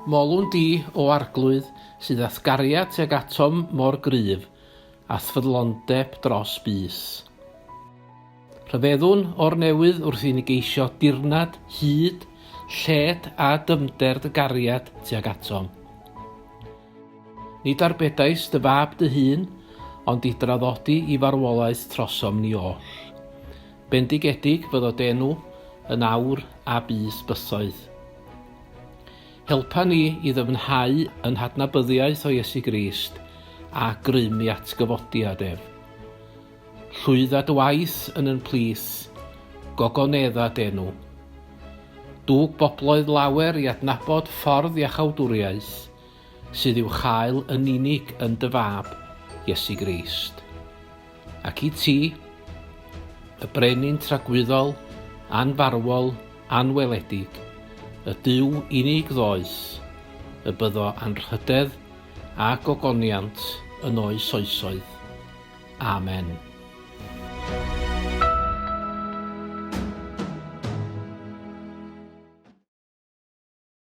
Molwn di, o Arglwydd, sydd â'th gariad tuag atom mor gryf, a'th ffyddlondeb dros bys. Rhyfeddwn o'r newydd wrth i ni geisio dirnad hyd, lled a dyfnder dy gariad tuag atom. Nid arbedais dy fab dy hun, ond i draddodi i farwolaeth trosom ni oll. Bendigedig fyddo d'enw yn awr a byth bythoedd. Helpa ni i ddyfnhau yn hadnabyddiaeth o Iesu Grist a grym i atgyfodiad ef. Llwydda dy waith yn yn plith, gogonedda d'enw. Dwg bobloedd lawer i adnabod ffordd iachawdwriaeth, sydd i'w chael yn unig yn dy Fab, Iesu Grist. Ac i ti, y Brenin tragwyddol, anfarwol, anweledig, y Duw unig ddoeth, y byddo anrhydedd a gogoniant yn oes oesoedd. Amen.